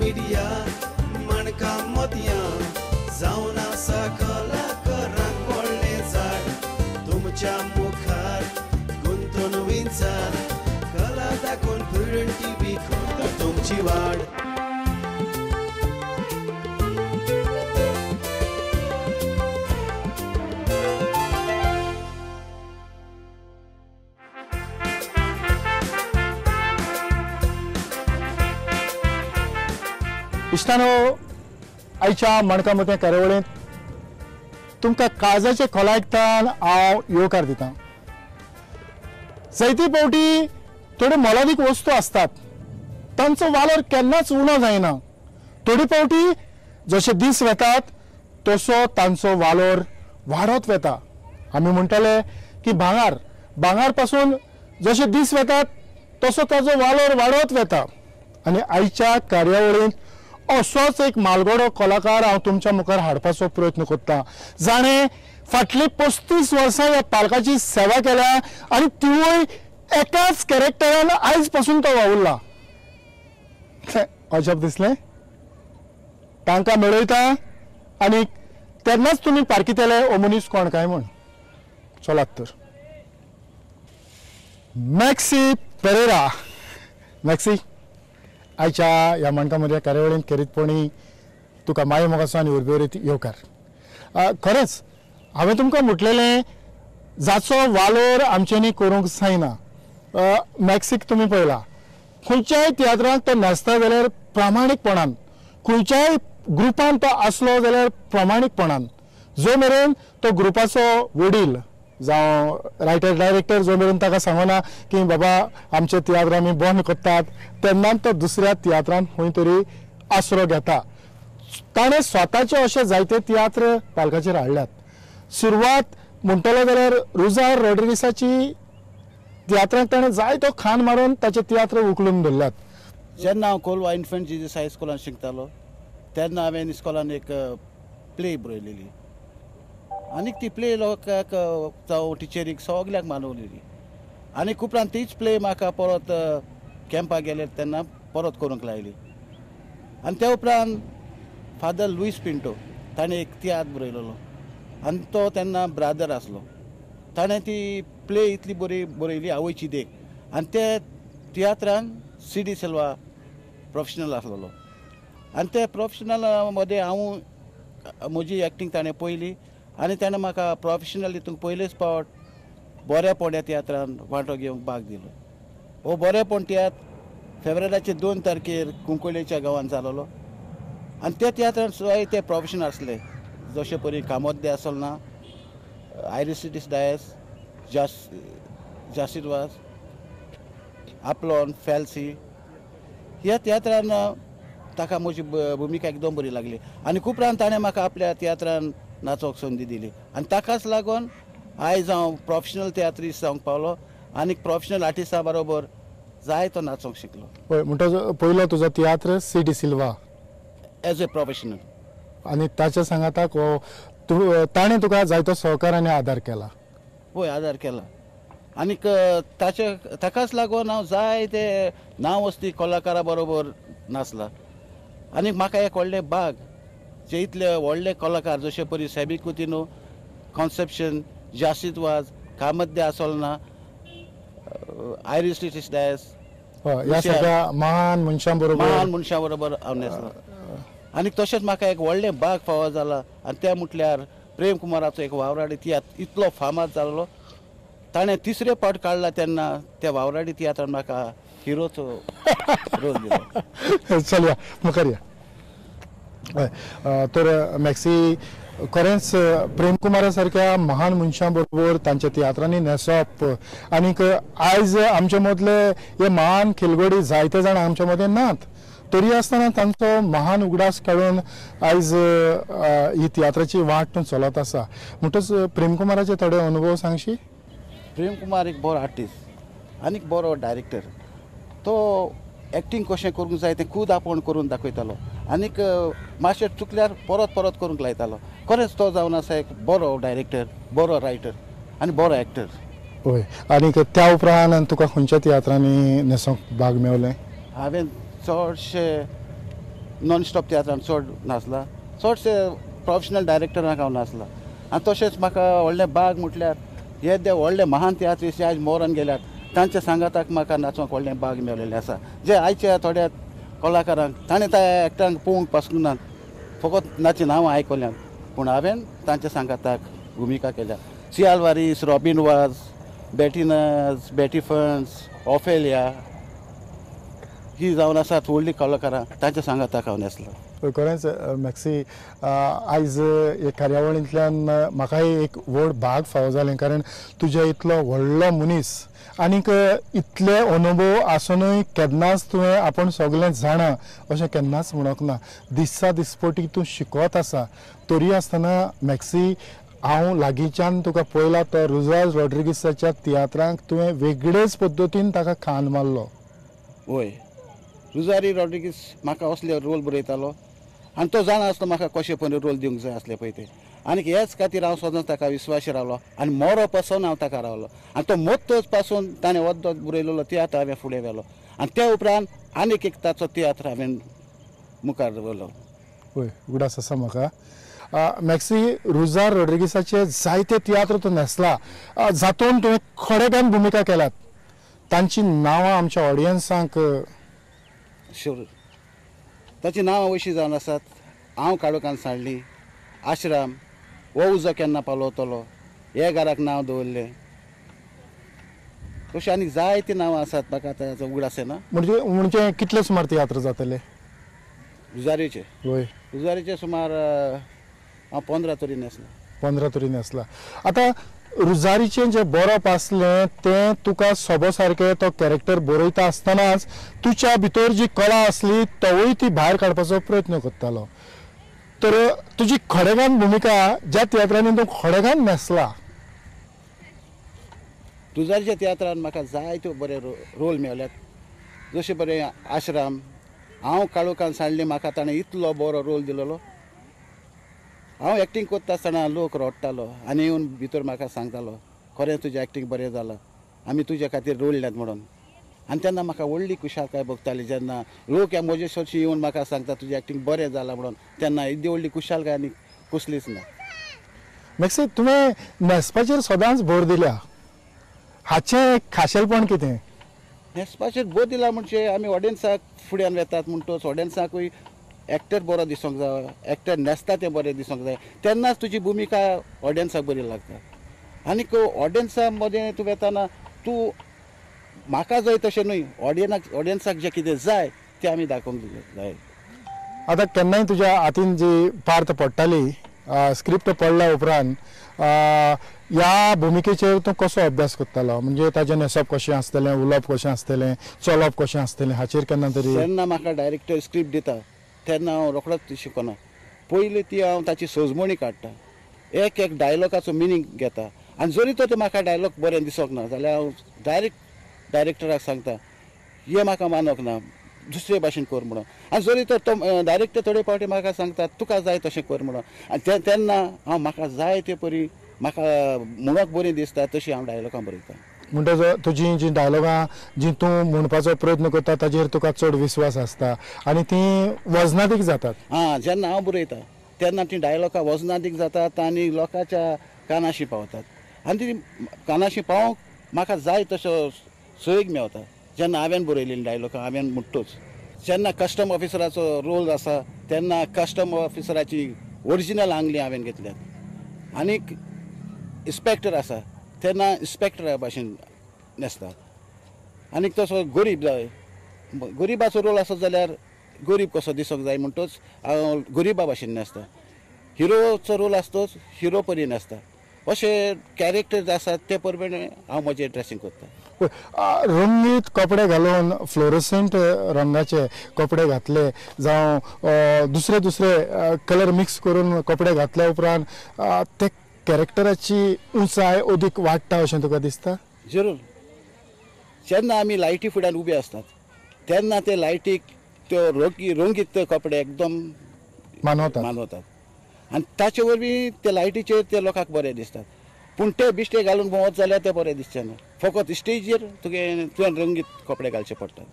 Media माणकां मोतयां जावन आसा कलाकारांक व्हडलें झाड तुमच्या मुखार गुंतून विंचार कला दाखोवन प्रुडंट टीव्ही करता तुमची वाड. इश्टानो, आयच्या माणकां मोतयां कार्यावळींत तुमकां काळजाचे खोलायकतान हांव येवकार दितां. जायते फावटी थोड्यो मोलादीक वस्तू आसतात, तांचो वालोर केन्नाच उणो जायना. थोडे फावटी जशे दीस वेतात तसो तांचो वालोर वाडत वेता. आमी म्हणटाले की भांगर, भांगर पासून जशे दीस वेतात तसो ताजो वालोर वाडत वेता. आनी आयच्या कार्यावळींत असोच एक मालगडो कलाकार हांव तुमच्या मुखार हाडपाचो प्रयत्न करता, जाणें फाटलीं 35 वर्सां ह्या पालकाची सेवा केल्या आनी तिवूय एकाच कॅरेक्टरान आयज पासून तो वावुरला. अजब दिसलें? तांकां मेळयता आनी तेन्नाच तुमी पारखितले हो मनीस कोण काय म्हूण. चलात तर, मॅक्सी पेरेरा. मॅक्सी, आयच्या ह्या माणकां मोतयां कार्यावळींत खेरीतपणी तुका माये मोगाचो आनी उर्बेवरीत येवकार. खरेंच हांवें तुमकां म्हटलेलें, जाचो वालोर आमच्यांनी करूंक जायना. मॅक्सीक तुमी पळयला, खंयच्याय तियात्रांत तो नाचता जाल्यार प्रामाणीकपणान, खंयच्याय ग्रुपान तो आसलो जाल्यार प्रामाणीकपणान, जो मेरेन तो ग्रुपाचो वडील जावं रायटर डायरेक्टर जो मेरेन ताका सांगना की बाबा आमचे तियात्र आमी बंद करतात, तेन्ना तो दुसऱ्या तियात्रान खंय तरी आसरो घेता. ताणें स्वताचे अशे जायते तियात्र पालकाचेर हाडल्यात. सुरवात म्हणटलो जाल्यार रुजार रॉड्रिगीसाची तियात्रांक ताणें जायतो खान मारून ताचे तियात्र उखलून धरल्यात. जेन्ना हांव कोलवा इन्फंट जिजस हायस्कुलान शिकतालो तेन्ना हांवें इस्कॉलान एक प्ले बरयलेली आनीक ती प्ले लोकांक जावं टिचरीक सगल्याक मानवलेली. आनीक उपरांत तीच प्ले म्हाका परत कॅम्पाक गेले तेन्ना परत करूंक लायली. आनी त्या उपरांत फादर लुईस पिंटो ताणें एक तियात्र बरयलेलो आनी तो तेन्ना ब्रादर आसलो. ताणें ती प्ले इतली बरी बरयली आवयची देख, आनी ते तियात्रान सी डी सिल्वा प्रोफेशनल आसलेलो. आनी ते प्रोफेशनल मदें हांव म्हजी एक्टींग ताणें पळयली आनी ताणें म्हाका प्रोफेशनल हितूंक पयलेच फावट बरेपण ह्या तियात्रान वांटो घेवंक भाग दिलो. हो बरेपण तियात्र फेब्रुवारीचे 2 तारखेर कुंकळेच्या गांवांत जालोलो आनी त्या तियात्रान सुद्दां ते प्रोफेशनल आसले, जशे परी कामोद्दे आसलो ना, आयरिसिटीस डायस, जासीर वास, आपलोन, फॅल्सी. ह्या तियात्रान ताका म्हजी भुमिका एकदम बरी लागली आनी उपरांत ताणें म्हाका आपल्या तियात्रान नाचोंक संदी दिली आनी ताकाच लागून आयज हांव प्रोफेशनल तियात्रिस्ट जावंक पावलो आनी प्रोफेशनल आर्टिस्टा बरोबर जाय तो नाचोंक शिकलो. पळय, म्हणटा पयलो तुजो तियात्र C D Silva as a professional, आनी ताच्या सांगाताक ताणें तुका जायतो सहकार आनी आदार केला. पळय, आदार केला आनीक ताचे ताकाच लागून हांव जाय ते नांव वस्ती कलाकारा बरोबर नाचला. आनी म्हाका एक व्हडलें बाग जे इतले व्हडले कलाकार जशे परी सॅबी कुतिनो, कॉन्सेप्शन, जासीद वाज, कामद्दे आसोलना, आयरिस डायस, ह्या सगळ्या महान मनशां बरोबर, महान मनशां बरोबर हांव न्हेसलां. आनी तशेंच म्हाका एक व्हडलें बाग फावो जाला आनी तें म्हटल्यार प्रेम कुमाराचो एक वावराडी तियात्र इतलो फामाद जाल्लो, ताणें तिसरे पावट काडला तेन्ना त्या वावराडी तियात्रान म्हाका हिरोचो रोल दिलो. चलया मुखार या. हय, तर मॅक्सी, खरेंच प्रेम कुमारा सारक्या महान मनशां बरोबर तांच्या तियात्रांनी न्हेसप, आनीक आयज आमचे मदले हे महान खेलगडी जायते जाण आमच्या मदें नात, तरी आसतना तांचो महान उगडास काडून आयज ही तियात्राची वाट चलत आसा. म्हणटच प्रेम कुमाराचे थोडे अनुभव सांगशी? प्रेम कुमार एक बरो आर्टिस्ट आनी बरो डायरेक्टर. तो एक्टींग कशें करूंक जाय तें खूद आपूण करून दाखयतालो आनीक मातशें चुकल्यार परत परत करूंक लायतालो. खरेंच तो जावन आसा एक बरो डायरेक्टर, बरो रायटर आनी बरो एक्टर. हय, आनीक त्या उपरांत तुका खंयच्या तियात्रांनी न्हेसोंक भाग मेवलें? हांवें चडशे नॉन स्टॉप तियात्रान चड नाचला, चडशे प्रोफेशनल डायरेक्टरांक हांव नाचला. आनी तशेंच म्हाका व्हडलें बाग म्हटल्यार हे ते व्हडले महान तियात्रिस्ट आयज मोरान गेल्यात तांच्या सांगाताक म्हाका नाचोंक व्हडलें बाग मेळिल्लें आसा. जे आयच्या थोड्या कलाकारांक ताणें त्या एक्टरांक पळोवंक पासून ना, फकत नाची नांवां आयकल्यात, पूण हांवें तांच्या सांगाताक भुमिका केल्या. सी आल्वारीस, रॉबीन वाज, बेटिनस, बेटी फन्स, ऑफेलिया ही जावन आसात व्हडलीं कलाकारां, तांच्या सांगाताक हांव न्हेसलो. खरेंच मॅक्सी, आयज हे कार्यावळींतल्यान म्हाकाय एक व्हड भाग फावो जालें, कारण तुज्या इतलो व्हडलो मनीस आनीक इतले अनुभव आसुनूय केन्नाच तुवें आपूण सगळें जाणा अशें केन्नाच म्हणूंक ना. दिसा दिसपटी तूं शिकत आसा. तरी आसतना मॅक्सी, हांव लागींच्यान तुका पळयला तो रुजाल रॉड्रिगीसाच्या तियात्रांक तुवें वेगळेच पद्दतीन ताका खान मारलो. वय, रुजारी रॉड्रिगीस म्हाका असले रोल बरयतालो आनी तो जाणा आसलो म्हाका कशें पळय रोल दिवंक जाय आसले पळय ते, आनी हेच खातीर हांव सदांच ताका विस्वाशी रावलो आनी मोरो पासून हांव ताका रावलो. आनी तो मोत्तोच पासून ताणें वद्दोत बरयलेलो तियात्र हांवें फुडें व्हेलो आनी त्या उपरांत आनीक एक ताचो तियात्र हांवें मुखार दवरलो. वय, उगडास आसा म्हाका. मॅक्सी, रुजार रॉड्रिगीसाचे जायते तियात्र तूं न्हेसला, जातून तुवें खडेगान भुमिका केल्यात, तांची नांवां आमच्या ऑडियन्सांक. शुअर, ताचीं नांवां अशीं जावन आसात. हांव काळोखान सांडली, आश्राम, हो उजो केन्ना पालवतलो, हे घराक नांव दवरलें, तशें आनीक जायतीं नांवां आसात म्हाका आतां उगडास येना. म्हणजे म्हणजे कितले सुमार तियात्र जातले रुजारीचे? वय, रुजारीचे सुमार हांव 15 तरी न्हेसला. 15 तरी न्हेसला. आतां रुजारीचें जें बरोवप आसलें तें तुका सोबो सारकें तो कॅरेक्टर बरयता आसतनाच तुज्या भितर जी कला आसली तोवूय ती भायर काडपाचो प्रयत्न करतालो. तर तुजी खडेगान भुमिका ज्या तियात्रांनी तूं खडेगान न्हेसला? रुजारीच्या तियात्रान म्हाका जायते बरे रोल मेळ्ळ्यात, जशें बरें आश्राम, हांव काळोखान सांडली, म्हाका ताणें इतलो बरो रोल दिलेलो. हांव एक्टींग करता आसतना लोक रडटालो आनी येवन भितर म्हाका सांगतालो, खरें तुजें एक्टींग बरें जालां, आमी तुज्या खातीर रडल्यात म्हणून. आनी तेन्ना म्हाका व्हडली खुशालकाय भोगताली जेन्ना लोक ह्या म्हजे सरशी येवन म्हाका सांगता तुजें एक्टींग बरें जालां म्हणून, तेन्ना येदी व्हडली खुशालकाय आनी कसलीच ना. मॅक्सी, तुवें न्हेसपाचेर सदांच भर दिल्या, हाचें खाशेलपण कितें? न्हेसपाचेर भर दिला म्हणजे आमी ऑडियन्साक फुड्यान वेतात म्हणटच ऑडियन्साकूय एक्टर बरो दिसूंक जाय, एक्टर न्हेसता तें बरें दिसूंक जाय, तेन्नाच तुजी भुमिका ऑडियन्साक बरी लागता. आनीक ऑडियन्सा मदें तूं वेताना तूं म्हाका जाय तशें न्हय, ऑडियन्साक जें कितें जाय तें आमी दाखोवंक जाय. आतां केन्नाय तुज्या हातीन जी पार्त पडटाली, स्क्रिप्ट पडल्या उपरांत ह्या भुमिकेचेर तूं कसो अभ्यास करतालो? म्हणजे ताजें न्हेसप कशें आसतलें, उलोवप कशें आसतलें, चलप कशें आसतलें, हाचेर केन्ना तरी? जेन्ना म्हाका डायरेक्टर स्क्रिप्ट दिता तेन्ना हांव रोखडोच शिकना, पयलीं ती हांव ताची सजमणी काडटा, एक एक डायलॉगाचो मिनींग घेता आनी जरी तर म्हाका डायलॉग बरें दिसोंक ना जाल्यार हांव डायरेक्ट डायरेक्टराक सांगता हें म्हाका मानोंक ना, दुसरे भाशेन कर म्हणून. आनी जरी तर तो डायरेक्टर थोडे फावटी म्हाका सांगता तुका जाय तशें कर म्हणून, आनी तेन्ना हांव म्हाका जाय ते परी म्हाका म्हणूंक बरीं दिसता तशी हांव डायलॉगां बरयता. म्हणटच तुजी जी डायलॉगां जी तूं म्हणपाचो प्रयत्न करता ताजेर तुका चड विस्वास आसता आनी तीं वजनादीक जातात. आं, जेन्ना हांव बरयता तेन्ना तीं डायलॉगां वजनादीक जातात आनी लोकांच्या कानाशी पावतात आनी ती कानाशी पावोवंक म्हाका जाय तसो सोयीक मेवता जेन्ना हांवें बरयलेली डायलॉगां हांवें म्हणटूच. जेन्ना कस्टम ऑफिसराचो रोल आसा तेन्ना कस्टम ऑफिसराची ओरिजिनल आंगली हांवें घेतल्यात आनीक इन्स्पेक्टर आसा तेन्ना इन्स्पेक्टरा भाशेन न्हेसता. आनीक तसो गरीब जाय, गरिबाचो रोल आसत जाल्यार गरीब कसो दिसूंक जाय म्हणटच हांव गरिबा भाशेन न्हेसता. हिरोचो रोल आसतोच हिरो परी न्हेसता. अशे कॅरेक्टर आसात ते प्रमाणे हांव म्हजें ड्रेसींग करता. रंगीत कपडे घालून फ्लोरोसेंट रंगाचे कपडे घातले जावं दुसरे दुसरे कलर मिक्स करून कपडे घातल्या उपरांत ते कॅरेक्टराची उंचाय अदीक वाडटा अशें तुका दिसता? जरूर. जेन्ना आमी लायटी फुड्यान उबे आसतात तेन्ना ते लायटीक त्यो रंगीत कपडे एकदम मानवतात आनी ताचे वरवीं ते लायटीचेर ते लोकांक बरें दिसतात. पूण ते बिश्टे घालून भोंवत जाल्यार ते बरें दिसचे ना. फकत स्टेजीर तुवें रंगीत कपडे घालचे पडटात.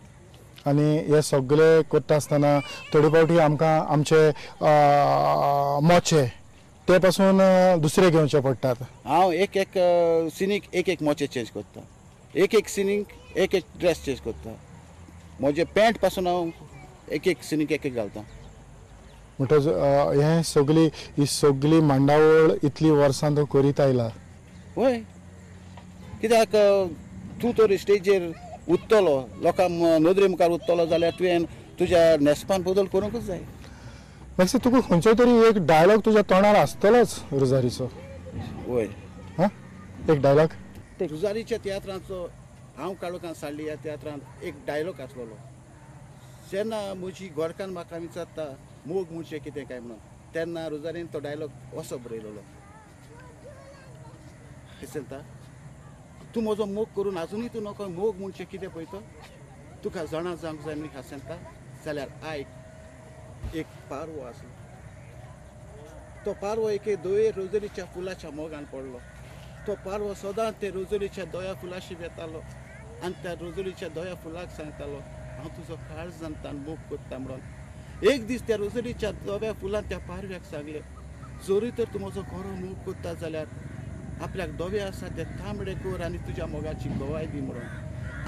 आनी हे सगळे करता आसतना थोडे फावटी आमकां आमचे मोचे ते पासून दुसरे घेवचे पडटात. हांव एक एक सिनीक एक एक मोचे चेंज करता, एक एक सिनीक एक एक ड्रेस चेंज करता. म्हजे पॅन्ट पासून हांव एक एक सिनीक एक एक घालता. म्हणटच हें सगळी ही सगळी मांडावळ इतली वर्सां तूं करीत आयला. वय, कित्याक तूं तर स्टेजीर उत्तलो, लोकां नदरे मुखार उत्तलो जाल्यार तुवें तुज्या न्हेसपान बदल करूंकच जाय. मागीर तुका खंयचो तरी एक डायलॉग तुज्या तोंडार आसतलोच रुजारीचो. वय, हां, एक डायलॉग रुजारीच्या तियात्रांचो हांव काळोखान साडली ह्या तियात्रांत एक डायलॉग आसलेलो. जेन्ना म्हजी घरकान्न म्हाका विचारता मोग म्हणचें कितें काय म्हणून, तेन्ना रुजारीन तो डायलॉग असो बरयलेलो, दिसता तूं म्हजो मोग करून आजुनूय तूं नको मोग म्हणचें कितें पळयतो, तुका जाणा जावंक जाय न्ही हांसेंता जाल्यार आयक. एक पारवो आसलो, तो पारवो एके दोये रोजरीच्या फुलाच्या मोगान पडलो. तो पारवो सदांच ते रोजरीच्या दोया फुलाशी वेतालो आनी त्या रोजरीच्या दोया फुलाक सांगतालो, हांव तुजो काळजान मोग करता म्हणून. एक दीस त्या रोजरीच्या दोव्या फुलान त्या पारव्याक सांगलें, जरूय तर तूं म्हजो खरो मोग करता जाल्यार आपल्याक दोवे आसा ते तांबडे कर आनी तुज्या मोगाची गवाय दी म्हणून.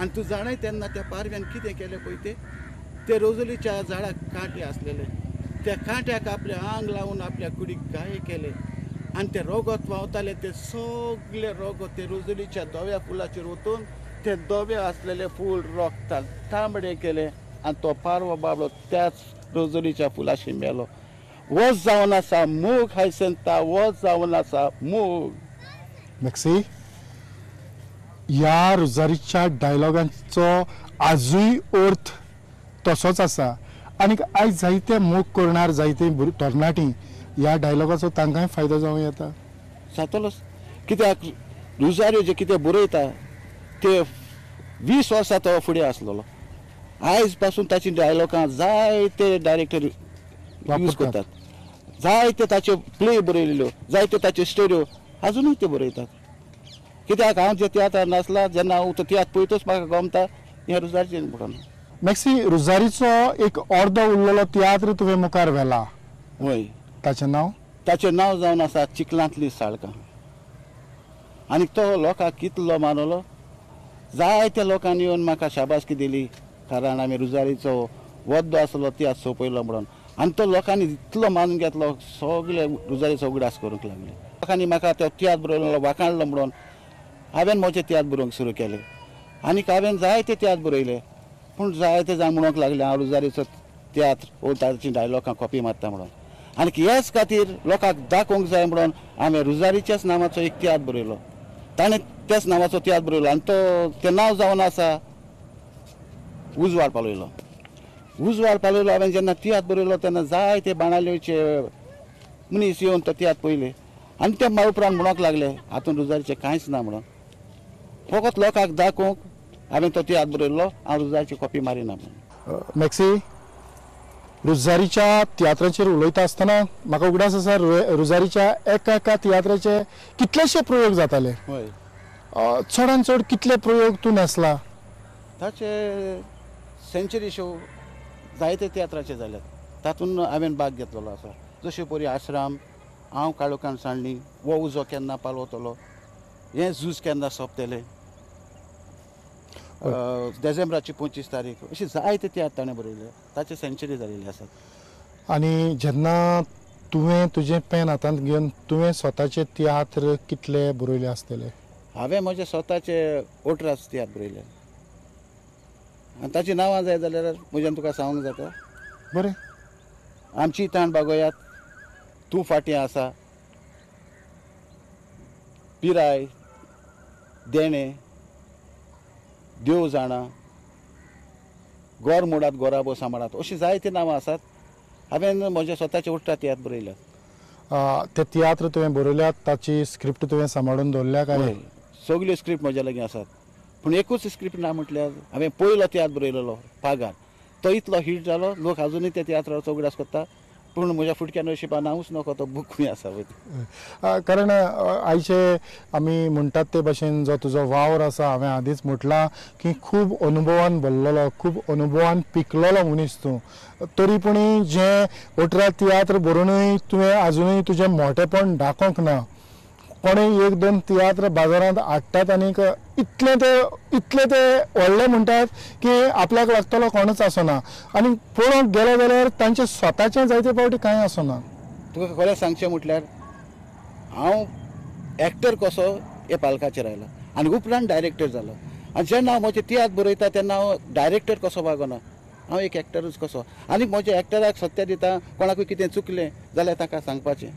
आनी तूं जाणाय तेन्ना त्या पारव्यान कितें केलें पळय, ते ते रोजलीच्या झाडाक कांटे आसलेले, त्या कांट्याक आपलें आंग लावन आपल्या कुडीक घाये केले आनी ते रोगत व्हांवताले, ते सगळे रोगत ते रोजलीच्या दोव्या फुलाचेर वतून ते दोवे आसलेले फूल रोगतान तांबडे केले आनी तो पारवो बाबडो त्याच रोजलीच्या फुलाशी मेलो. वच जावन आसा मोग हायसेंता, वच जावन आसा मोग. मॅक्सी, ह्या रुजारीच्या डायलॉगांचो आजूय अर्थ तसोच आसा आनी आयज जायते मोग करणार जायते तरणाटी ह्या डायलॉगाचो तांकांय फायदो जावं येता. जातलोच, कित्याक रुजारियो जे कितें बरयता ते 20 वर्सां तो फुडें आसलेलो. आयज पासून ताची डायलॉगां जायते डायरेक्टर यूज करतात, जायते ताच्यो प्ले बरयलेल्यो, जायते ताच्यो स्टोऱ्यो आजुनूय त्यो बरयतात. कित्याक हांव जे तियात्रार नासला जेन्ना हांव तो तियात्र पळयतच म्हाका गमता हें रुजारीचें म्हणून. मॅक्सी, रुजारीचो एक अर्दो उरलेलो तियात्र तुवें मुखार व्हेला. वय, ताचें नांव? ताचें नांव जावन आसा चिखलांतली साळकां. आनी तो लोकांक कितलो मानवलो, जायत्या लोकांनी येवन म्हाका शाबासकी दिली, कारण आमी रुजारीचो वद्दो आसलो तियात्र सोंपयलो म्हणून. आनी तो लोकांनी इतलो मानून घेतलो, सगळे रुजारीचो उगडास करूंक लागले. लोकांनी म्हाका तो तियात्र बरयलो वाखाणलो म्हणून हांवें म्हजे तियात्र बरोवंक सुरू केले आनी हांवें जायते तियात्र बरयले. पूण जायते जाण म्हणूंक लागले हांव रुजारीचो तियात्र वो ताची डायलॉगां कॉपी मारता म्हणून. आनी ह्याच खातीर लोकांक दाखोवंक जाय म्हणून हांवें रुजारीच्याच नांवाचो एक तियात्र बरयलो. ताणें त्याच नांवाचो तियात्र बरयलो आनी तो तें नांव जावन आसा उजवाड पालयलो. उजवाड पालयलो हांवें जेन्ना तियात्र बरयलो तेन्ना जायते बाणावलेचे मनीस येवन तो तियात्र पळयले आनी ते म्हाका उपरांत म्हणूंक लागले हातूंत रुजारीचें कांयच ना म्हणून. फकत लोकांक दाखोवंक हांवें तो तियात्र बरयल्लो, हांव रुजारीची कॉपी मारिना म्हणून. मॅक्सी, रुजारीच्या तियात्राचेर उलयता आसतना म्हाका उगडास आसा रुजारीच्या एका एका तियात्राचे कितलेशे प्रयोग जाताले. हय, चडान चड कितले प्रयोग तूं न्हेसला? ताचे सेंचुरी शो जायते तियात्राचे जाल्यात, तातूंत हांवें भाग घेतलेलो आसा. जशे परी आश्राम, हांव काळोखान सांडली, हो उजो केन्ना पालवतलो, हें झूज केन्ना सोंपतलें, देझेंब्राची 25 तारीख, अशे जायते तियात्र ताणें बरयले, ताचे सेंचुरी जाल्ले आसात. आनी जेन्ना तुवें तुजें पेन हातांत घेवन तुवें स्वताचे तियात्र कितले बरयले आसतले? हांवें म्हजे स्वताचे 18 तियात्र बरयले आनी ताचीं नांवां जाय जाल्यार म्हज्यान तुका सांगूंक जाता. बरें, आमची ताण बागोयात, तूं फाटीं आसा, पिराय, देणें, देव जाणा, गोर मोडात गोराबो सांबाळात, अशीं जायतीं नांवां आसात. हांवें म्हज्या स्वताचे 18 तियात्र बरयल्यात. ते तियात्र तुवें बरयल्यात ताची स्क्रिप्ट तुवें सांबाळून दवरल्या काय? सगल्यो स्क्रिप्ट म्हज्या लागीं आसात, पूण एकूच स्क्रिप्ट ना म्हटल्यार हांवें पयलो तियात्र बरयलेलो पागार, तो इतलो हिट जालो, लोक आजुनूय त्या तियात्राचो उगडास करता. पूण म्हज्या फुटक्या नशिबान हांवूच नको तो बूक खंय आसा पळय. कारण आयचे आमी म्हणटात ते भशेन जो तुजो वावर आसा, हांवें आदींच म्हटलां की खूब अनुभवान भरलेलो, खूब अनुभवान पिकलेलो मनीस तूं. तरी पूण जें 18 तियात्र बरोवनूय तुवें आजुनूय तुजें मोटेपण दाखोवंक ना. कोणें एक दोन तियात्र बाजारांत हाडटात आनीक इतले ते व्हडले म्हणटात की आपल्याक लागतलो कोणूच आसना, आनी पळोवंक गेलो जाल्यार तांचे स्वताचें जायते फावटी कांय आसना. तुका खरें सांगचें म्हटल्यार हांव एक्टर कसो हे पालकाचेर आयलो आनी उपरांत डायरेक्टर जालो. आनी जेन्ना हांव म्हजे तियात्र बरयता तेन्ना हांव डायरेक्टर कसो वागना, हांव एक एक्टरूच कसो. आनी म्हज्या एक्टराक सत्या दिता, कोणाकूय कितें चुकलें जाल्यार ताका सांगपाचें,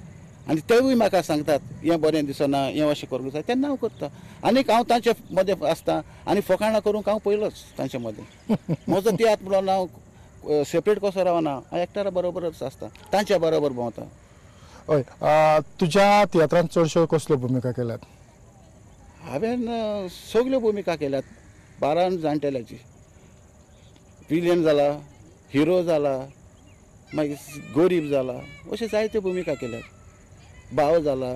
आनी तेवूय म्हाका सांगतात हें बरें दिसना, हें अशें करूंक जाय, तेन्ना हांव करता. आनीक हांव तांचे मदें आसता आनी फकाणां करूंक हांव पयलोच तांचे मदें. म्हजो तियात्र म्हणून हांव सेपरेट कसो रावना, हांव एक्टरा बरोबरच आसता, तांच्या बरोबर भोंवता. हय, तुज्या तियात्रांत चडश्यो कसल्यो भुमिका केल्यात? हांवें सगल्यो भुमिका केल्यात बारान जाणटेल्याची. विलियन जाला, हिरो जाला, मागीर गोरीब जाला, अश्यो जायत्यो भुमिका केल्यात. भाव जाला,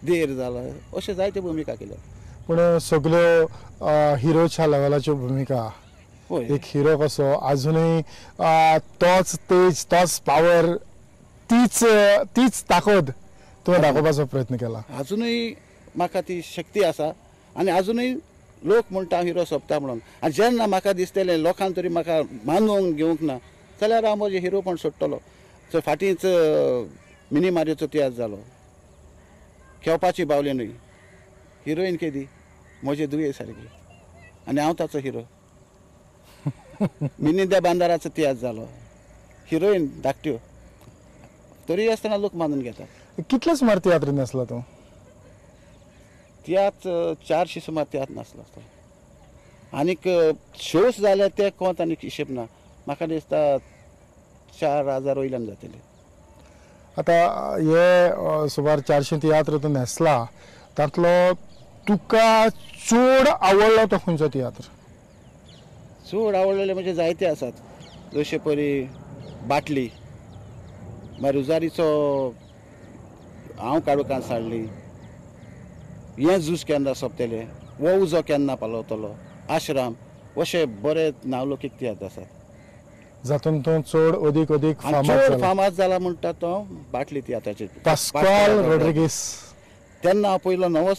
देर जाला, अश्यो जायत्यो भुमिका केल्यात. पूण सगल्यो हिरोच्या लेवलाच्यो भुमिका. एक हिरो कसो आजुनूय तोच तेज, तोच पावर, तीच ताकद तुवें दाखोवपाचो प्रयत्न केला. आजुनूय म्हाका ती शक्ती आसा आनी आजुनूय लोक म्हणटा हिरो सोंपता म्हणून. आनी जेन्ना म्हाका दिसतलें लोकांक तरी म्हाका मानून घेवंक ना जाल्यार हांव म्हजें हिरो पण सोडटलो. सो फाटींच मिनी मारियोचो तियात्र जालो, खेळपाची बावली न्हय, हिरोईन केदी म्हजे दुये सारकी आनी हांव ताचो हिरो. मिनी बांदाराचो तियात्र जालो, हिरोईन धाकट्यो, तरी आसतना लोक मानून घेतात. कितले सुमार तियात्र नासला तूं? तियात्र 400 सुमार तियात्र नासलो आसतलो. आनीक शोज जाल्यार ते कोंत आनीक हिशेब ना, म्हाका दिसता 4000 वयल्यान जातले. आतां हे सुमार 400 तियात्र तूं न्हेसला, तांतलो तुका चड आवडलो तो खंयचो तियात्र? चड आवडलेले म्हणजे जायते आसात, जशे परी बाटली, मागीर रुजारीचो हांव काळोखांत साडली, हें झूज केन्ना सोंपतलें, हो उजो केन्ना पालवतलो, आश्रम, अशे बरे नांवलौकीक तियात्र आसात. जातून तूं चड अदीक अदीक चड फामाद जाला म्हणटा तो बाटली तियात्राचेर, पास्काल रॉड्रिगीस. तेन्ना हांव पयलो नवोच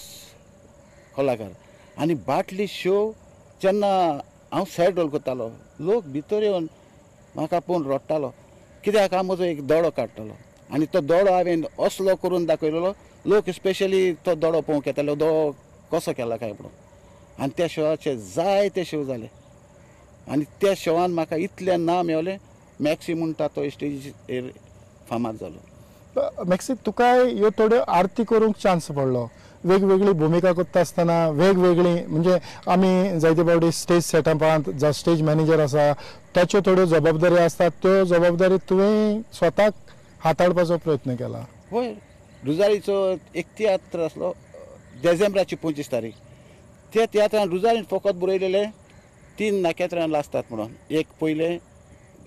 कलाकार आनी बाटली शो जेन्ना हांव सॅड रोल करतालो, लोक भितर येवन म्हाका पळोवन रडटालो, कित्याक हांव म्हजो एक दोडो काडटलो आनी तो दोडो हांवें असलो करून दाखयलेलो, लोक स्पेशली तो दोडो पळोवंक येतालो, दोडो कसो केला काय म्हणून. आनी त्या शोवाचे जायते शो जाले आनी त्या शोवान म्हाका इतलें नांव मेवलें, मॅक्सी म्हणटा तो स्टेजीर फामाद जालो. मॅक्सी, तुकाय ह्यो थोड्यो आरती करूंक चान्स पडलो, वेगवेगळी भुमिका करता आसतना वेगवेगळी, म्हणजे आमी जायते फावटी स्टेज सेटअपांत जो स्टेज मॅनेजर आसा ताच्यो थोड्यो जबाबदारी आसतात, त्यो जबाबदारी तुवें स्वताक हाताळपाचो प्रयत्न केला. हय, रुजारीचो एक तियात्र आसलो देझेंब्राची 25 तारीख, त्या तियात्रान रुजारीन फकत बरयलेले 3 नखेत्रां लासतात म्हणून, एक पयलें,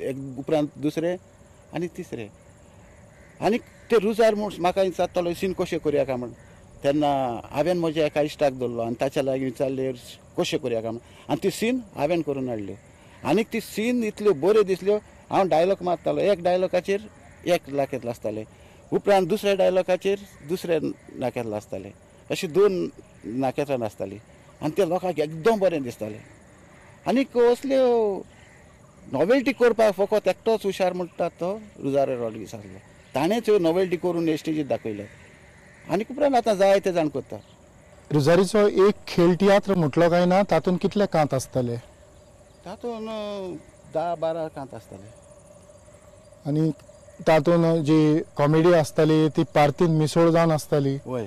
एक उपरांत दुसरें आनी तिसरें. आनी ते रुजार म्हूण म्हाका विचारतालो सीन कशें करुया काय म्हूण, तेन्ना हांवें म्हज्या एका इश्टाक धरलो आनी ताच्या लागीं विचारलें कशें करुया काय म्हूण, आनी ती सीन हांवें करून हाडल्यो. आनीक ती सीन इतल्यो बऱ्यो दिसल्यो, हांव डायलॉग मारतालो, एक डायलॉगाचेर एक नाकेत लासताले, उपरांत दुसऱ्या डायलॉगाचेर दुसरे नाकेत लासताले, अशी 2 नाकेत्रां नासतालीं आनी ते लोकांक एकदम बरें दिसतालें. आनीक असल्यो नॉवेल्टी करपाक फकत एकटोच हुशार म्हणटा तो रुजारो रॉड्रिगीस आसलो, ताणेंच ह्यो नॉवेल्टी करून स्टेजीर दाखयले आनी उपरांत आतां जायते जाण करता. रुजारीचो एक खेळ तियात्र म्हटलो काय ना, तातूंत कितले कांत आसतले? तातूंत 10-12 कांत आसताले. आनी तातूंत जी कॉमेडी आसताली ती पार्तीन मिसळ जावन आसताली. वय,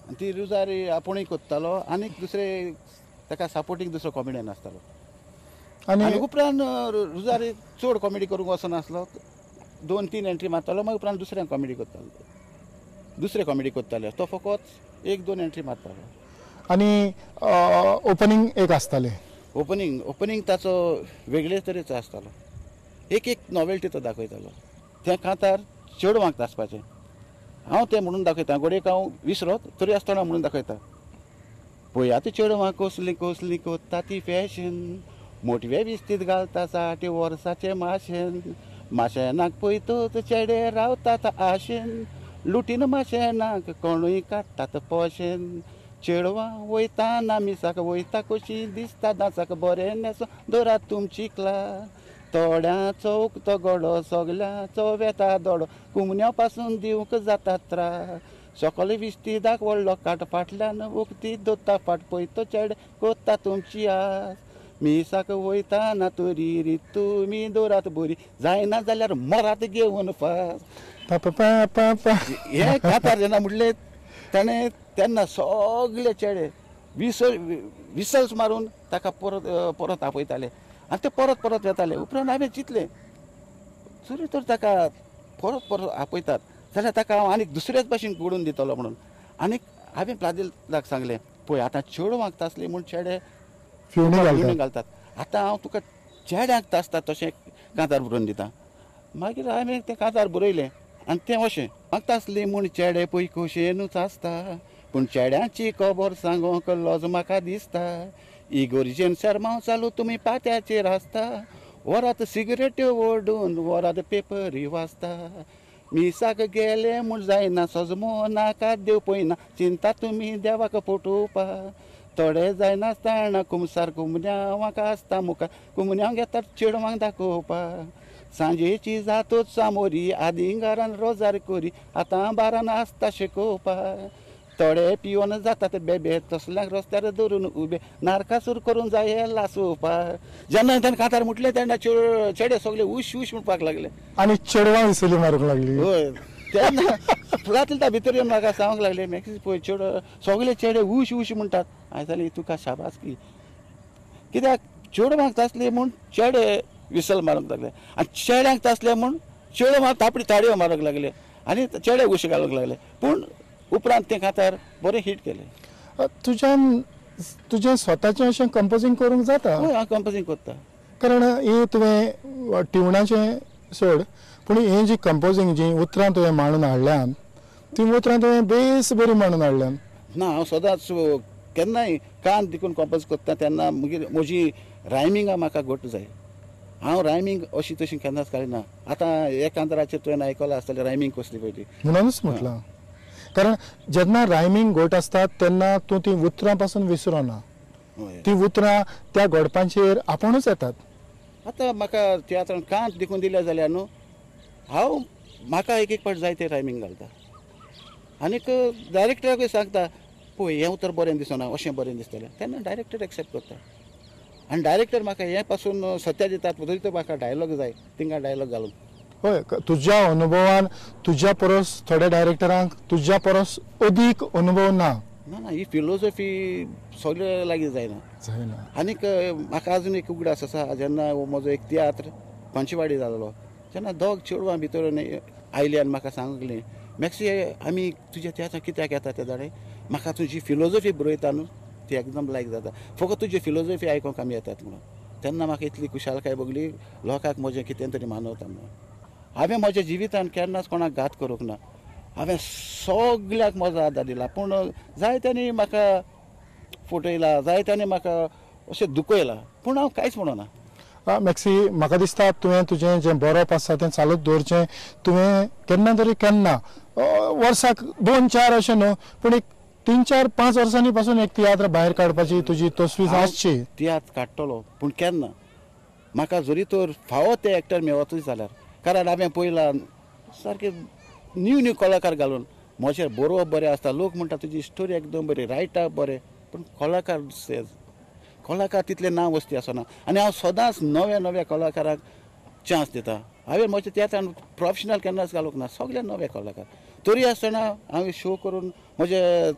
आनी ती रुजारी आपूणय करतालो आनी दुसरे ताका सपोर्टींग दुसरो कॉमेडियन आसतालो. आनी उपरांत रुजारी चड कॉमेडी करूंक वचनासलो, 2-3 एंट्री मारतालो, मागीर उपरांत दुसऱ्यांक कॉमेडी करतालो, दुसरे कॉमेडी करताले, तो फकत 1-2 एंट्री मारतालो. आनी ओपनींग एक आसतालें. ओपनींग ताचो वेगळे तरेचो आसतालो, एक एक नॉवेल्टी तो दाखयतालो. तें कांतार चेडवांक आसपाचें. हांव तें म्हणून दाखयता, घडयेक हांव विसरोत तरी आसतना म्हणून दाखयता. पळयात चेडवां कसली कसली कोत्ता ती फॅशन, मोटवे विस्तीद घालता 60 वर्साचें माशेन, माशेनाक पळयतच चेडे रावतात आशेन, लुटीन माशेनाक कोणूय काडटात पोशेन, चेडवां वयताना मिसाक वयता कशी दिसता दांचाक, बरें न्हेसो दवरात तुमची क्लास, थोड्यांचो उक्तो गडो सगल्यांचो वेता दोडो, कुमन्या पासून दिवंक जाता त्रास, सकल विस्तिदाक व्हडलो काट फाटल्यान उक्ती दोता फाट, पळयतो चेडे कोत्ता तुमची आस, मिसाक वयताना तरी रीत तुमी दवरात बरी, जायना जाल्यार मरात घेवन फास. हें कांतार जेन्ना म्हटलें ताणें तेन्ना सगळे चेडे विसल्स मारून ताका परत परत आपयताले आनी ते परत परत येताले. उपरांत हांवें चिंतलें जरी तर ताका परत परत आपयतात जाल्यार ताका हांव आनीक दुसऱ्याच भाशेन घडोवन दितलो म्हणून. आनीक हांवें प्लादिलाक सांगलें, पळय आतां चेडवांक तासली म्हूण चेडे फिवणी घालतात, आतां हांव तुका चेड्यांक तासता तशें कांतार बरोवन दिता. मागीर हांवें तें कांतार बरयलें आनी तें अशें, म्हाका तासली म्हूण चेडे पळय खोशयेनूच आसता, पूण चेड्यांची खबर सांगूंक लज म्हाका दिसता, इगोर्जेन शेरमांव चालू तुमी पात्याचेर आसता, वरात सिगरेट्यो ओडून वरात पेपरी वाचता, मिसाक गेले म्हूण जायना सजमो नाका देव पळयना, चिंता तुमी देवाक फटोवपा, थोडे जायनासतना कुमसार कुमन्यांवाक आसता मुखार, कुमन्यांव घेतात चेडवांक दाखोवपा, सांजेची जातोच सामोरी आदिंगारान रोजार कोरी, आतां बारान आसता शिकोवपा, थोडे पिवन जातात बेबे तसल्यांक रस्त्यार धरून उबे, नारकासूर करून जाय लासोवपा. जेन्ना ताणें कांतार म्हटलें तेन्ना चेडे सगळे उश उश म्हणपाक लागले आनी चेडवां विसली मारूंक लागली. हय, तेन्ना फ्लातल्या भितर येवन म्हाका सांगूंक लागले, मॅक्सी पळय चेडो सगळे चेडे उश उश म्हणटात. हांवें सांगलें तुका शाबासकी, कित्याक चेडवांक तासले म्हूण चेडे विसल मारूंक लागले आनी चेड्यांक तासले म्हूण चेडवां तापडी ताळयो मारूंक लागले आनी चेडे उश घालूंक लागले. पूण उपरांत तें कांतार बरें हिट केलें. तुज्यान तुजें स्वताचें अशें कंपोजींग करूंक जाता? हय, हांव कंपोजींग करता. कारण हें तुवें ट्युनाचें सोड, पूण हें जी कंपोजींग जी उतरां तुवें मांडून हाडल्यान तीं उतरां तुवें बेस बरी मांडून हाडल्यान. ना, हांव सदांच केन्नाय कान देखून कंपोज करता तेन्ना मागीर म्हजी रायमिंगां म्हाका घट जाय. हांव रायमींग अशी तशी केन्नाच काडिना. आतां एक कांताराचेर तुवें आयकलां आसतलें रायमींग कसली पळय ती, म्हणूनच म्हटलां. कारण जेन्ना रायमींग घट आसता तेन्ना तूं तीं उतरां पासून विसरोना, तीं उतरां त्या घडपांचेर आपुणूच येतात. आतां म्हाका तियात्रान कांत देखून दिल्या जाल्यार न्हू हांव म्हाका एक एक पाट जाय तें रायमींग घालता आनीक डायरेक्टराकूय सांगता, पळय हें उतर बरें दिसना, अशें बरें दिसतलें, तेन्ना डायरेक्टर एक्सेप्ट करता. आनी डायरेक्टर म्हाका हें पासून सत्या दितात, तरी तो म्हाका डायलॉग जाय तिंगा डायलॉग घालून. हय, तुज्या अनुभवान तुज्या परस थोड्या डायरेक्टरांक तुज्या परस अदीक अनुभव ना. ना ना, ही फिलोसॉफी सगळे लागीं जायना जायना. आनीक म्हाका अजून एक उगडास आसा, जेन्ना हो म्हजो एक तियात्र पंचवाडी जाल्लो तेन्ना दोग चेडवां भितर आयली आनी म्हाका सांगलें, मॅक्सी आमी तुज्या तियात्राक कित्याक येता ते जाणें, म्हाका तुजी फिलोसॉफी बरयता न्हू ती एकदम लायक जाता, फकत तुजी फिलोसॉफी आयकोंक आमी येतात म्हणून. तेन्ना म्हाका इतली खुशालकाय भोगली, लोकांक म्हजें कितें तरी मानवता म्हणून. हांवें म्हज्या जिवितान केन्नाच कोणाक घात करूंक ना, हांवें सगल्याक म्हजो आदार दिला, पूण जायत्यांनी म्हाका फटयला, जायत्यांनी म्हाका अशें दुखयलां, पूण हांव कांयच म्हणना. मॅक्सी, म्हाका दिसता तुवें तुजें जें बरोवप आसा तें चालूच दवरचें. तुवें केन्ना तरी केन्ना वर्साक 2-4 अशें न्हू, पूण एक 3-4-5 वर्सांनी पासून एक तियात्र भायर काडपाची तुजी तसवीज आसची. तियात्र काडटलो, पूण केन्ना म्हाका जरी तर फावो ते एक्टर मेळतूच जाल्यार, कारण हांवें पयला सारके न्यू न्यू कलाकार घालून म्हजें बरोवप बरें आसता, लोक म्हणटा तुजी स्टोरी एकदम बरी, रायटाक बरें, पूण कलाकार कलाकार तितले ना वस्ती आसना. आनी हांव सदांच नव्या नव्या कलाकारांक चान्स दिता. हांवें म्हज्या तियात्रान प्रोफेशनल केन्नाच घालूंक ना, सगळे नवे कलाकार. तरी आसतना हांवें शो करून म्हजे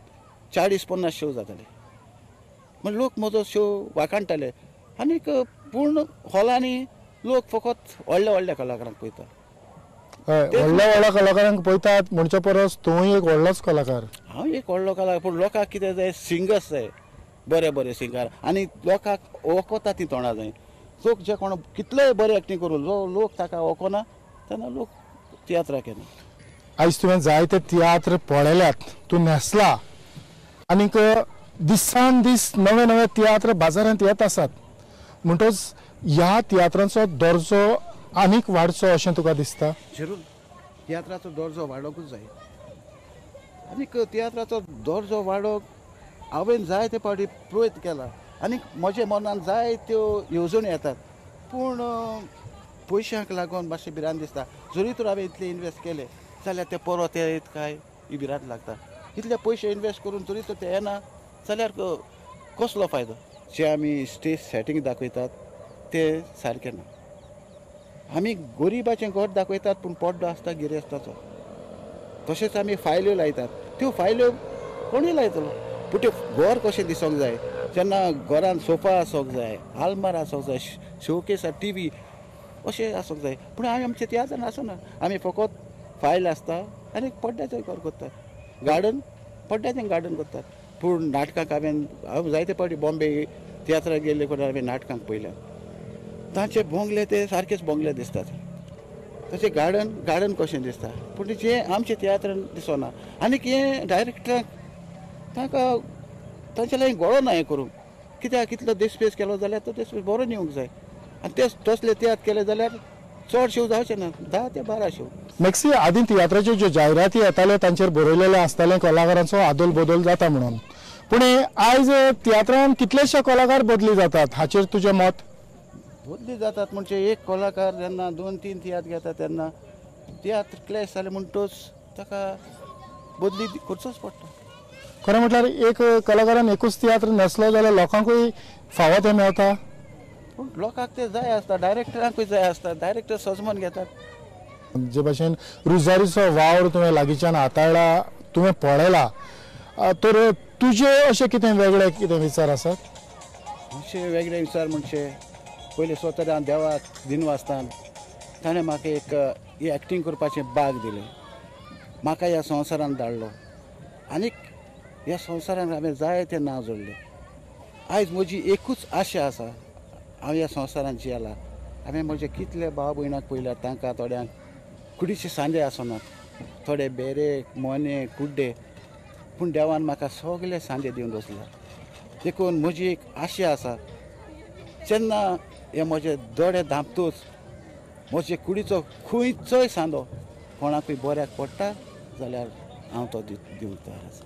40-50 शो जाताले, म्हण लोक म्हजो शो वाखाणटाले. आनीक पूण हॉलांनी लोक फकत व्हडल्या व्हडल्या कलाकारांक पळयता. हय, व्हडल्या व्हडल्या कलाकारांक पळयतात म्हणचे परस तूंय एक व्हडलोच कलाकार. हांव एक व्हडलो कलाकार, पूण लोकांक कितें जाय, सिंगर्स जाय, बरे बरे सिंगर, आनी लोकांक वळखता ती तोंडां जाय. लोक जे कोण कितलेय बरे एक्टींग करूं, जो लोक ताका वळखना तेन्ना लोक तियात्राक येना. आयज तुवें जायते तियात्र पळयल्यात, तूं न्हेसला आनीक दिसान दीस नवे नवे तियात्र बाजारांत येत आसात, म्हणटच ह्या तियात्रांचो दर्जो आनीक वाडचो अशें तुका दिसता? जरूर तियात्राचो दर्जो वाडोवंकूच जाय. आनीक तियात्राचो दर्जो वाडोवंक हांवें जाय ते फावटी प्रयत्न केला आनी म्हज्या मनान जाय त्यो येवजण्यो येतात, पूण पयशांक लागून मातशें भिरांत दिसता. जरी तर हांवें इतले इनवेस्ट केले जाल्यार ते परत येत काय ही भिरांत लागता. इतले पयशे इनवेस्ट करून तरी तर ते येना जाल्यार कसलो फायदो? जे आमी स्टेज सेटींग दाखयतात ते सारकें ना. आमी गरिबाचें घर दाखयतात पूण पड्डो आसता गिरेस्ताचो. तशेंच आमी फायल्यो लायतात, त्यो फायल्यो कोणूय लायतलो, पूण त्यो घर कशें दिसूंक जाय. जेन्ना घरान सोफा आसूंक जाय, आलमार आसूंक जाय, शोकेस, टीवी अशें आसूंक जाय. पूण आमी आमच्या तियात्रान आसना, आमी फकत फायल आसता आनी पड्ड्याचें घर करतात, गार्डन पड्ड्याचें गार्डन करतात. पूण नाटकांक हांवें हांव जायते फावटी बॉम्बे तियात्राक गेल्ले कडेन हांवें नाटकांक पळयल्या, तांचे बोंगले ते सारकेच बोंगले दिसतात, तशें गार्डन गार्डन कशें दिसता, पूण जें आमच्या तियात्रान दिसना. आनीक हें डायरेक्टराक तांकां तांचे लागीं गळो ना हें करूंक, कित्याक कितलो देशपेस केलो जाल्यार तो देशपेस बरो येवंक जाय आनी ते तसले तियात्र केले जाल्यार चड शो जावचे ना, 10 ते 12 शो. मॅक्सी, आदीं तियात्राच्यो ज्यो जायराती येताल्यो तांचेर बरयलेलें आसतालें कलाकारांचो आदोल बदल जाता म्हणून, पूण आयज तियात्रान कितलेशे कलाकार बदली जातात, हाचेर तुजें मत? बदली जातात म्हणजे एक कलाकार जेन्ना 2-3 तियात्र घेता तेन्ना तियात्र क्लॅश जाले म्हणटच ताका बदली करचोच पडटा. खरें म्हटल्यार एक कलाकारान एकूच तियात्र न्हेसलो जाल्यार लोकांकूय फावो तें मेळटा, पूण लोकांक ते जाय आसता, डायरेक्टरांकूय जाय आसता, डायरेक्टर सजमन घेतात. जे भाशेन रुजारीचो वावर तुवें लागींच्यान हाताळ्ळा, तुवें पळयला, तर तुजे अशें कितें वेगळे कितें विचार आसात? अशे वेगळे विचार म्हणजे पयलीं स्वता हांव देवाक दिनवासतान ताणें म्हाका एक ही एक्टींग करपाचें बाग दिलें, म्हाका ह्या संवसारान धाडलो आनीक ह्या संवसारान हांवें जायतें नांव जोडलें. आयज म्हजी एकूच आशा आसा, हांव ह्या संवसारान जियेला, हांवें म्हजे कितले भाव भयणाक पळयल्यार तांकां थोड्यांक कुडीचे सांदे आसनात, थोडे बेरे मोने कुड्डे, पूण देवान म्हाका सगळे सांदे दिवन बसला. देखून म्हजी एक आशा आसा, जेन्ना हे म्हजे दोळे धांपतूच म्हजे कुडीचो खंयचोय सांदो कोणाकूय बऱ्याक पडटा जाल्यार हांव तो दिवंक तयार आसा.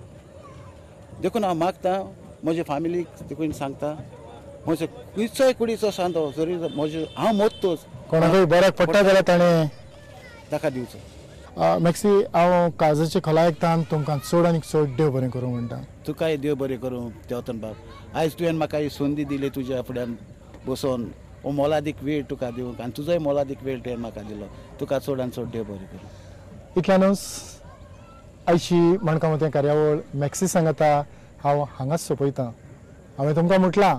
देखून हांव मागता म्हजे फामिलीक, देखून सांगता म्हजो खंयचोय कुडीचो सांदो जरी म्हजे हांव मोदतोच कोणाकूय बऱ्याक पडटा जाल्यार ताणें ताका दिवचो. मॅक्सी, हांव काळजाचे खोलायेकतान तुमकां चड आनी चड देव बरें करूं म्हणटा. तुकाय देव बरें करूं देवतन बाब. आयज तुवें म्हाका ही संदी दिली तुज्या फुड्यान बसोन हो मोलादीक वेळ तुका दिवंक आनी तुजोय मोलादीक वेळ तुवें म्हाका दिलो, तुका चड आनी चड देव बरें करूं. इतल्यानूच आयची माणकां मोतयां कार्यावळ मॅक्सी सांगता हांव हांगाच सोंपयतां. हांवें तुमकां म्हटलां,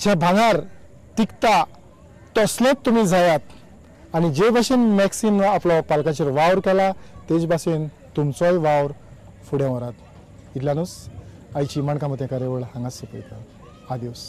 जें भांगर तिगता तसलेंच तुमी जायात आनी जे भाशेन मॅक्सीन आपलो पालकाचेर वावर केला तेच भाशेन तुमचोय वावर फुडें व्हरात. इतल्यानूच आयची माणकां मोतयां कार्यावळ हांगाच सोंपयता. आदियोस.